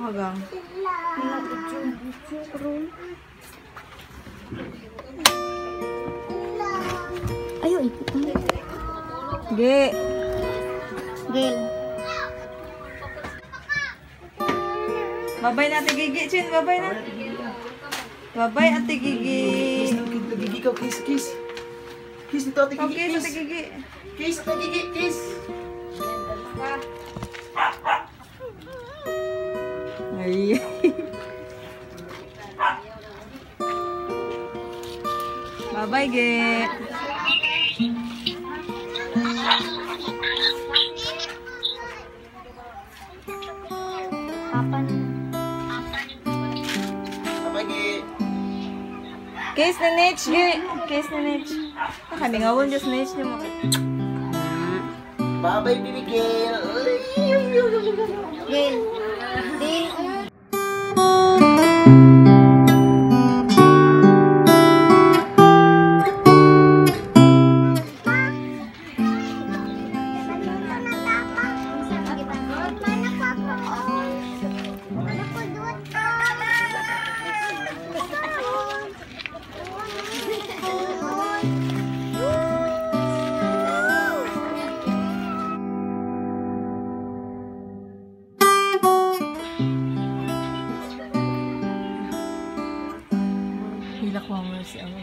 Makagang. Ayo, ikot na. Ge. Gil. Babay na Ate Gigi, Chin. Babay na. Babay, Ate Gigi. Kiss na Gigi ka. Kiss, kiss. Kiss dito, Ate Gigi. Okay, Ate Gigi. Kiss, Ate Gigi. Kiss. Ay. Bye-bye, Ge. Papa na. Bye-bye, Ge. Kiss na Nich, Ge. Kiss na Nich. Nakamingawon just Nich ni mo. Bye-bye, baby girl. Gil. Gil. Hilak mo si Amor.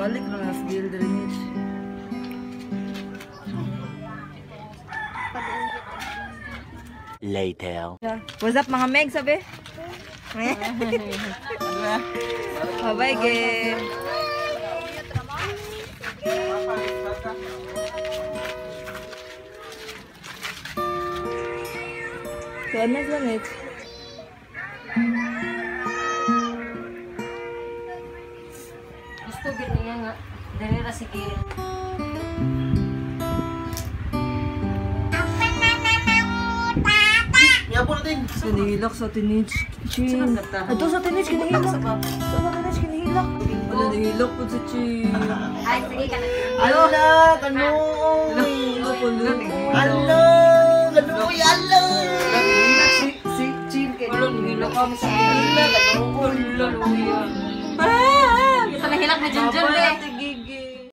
Balik lang na sa Gil Drainage. Later. What's up mga Meg, sabi? Bye-bye, Gil. Tuan na sila, Nich. Gusto gid niya nga diri ra si Gil. Yapo natin. Kinihilak sa tinich. Chin. Ato sa tinich, kinihilak. Sa tinich, kinihilak. Wala, nihilak po si Chin. Ay sige ka na. Ala, kanuoy. Ala, kanuoy, ala. Si Chin kay. Wala nihilak kami sa Ala kanuoy. Wala luya.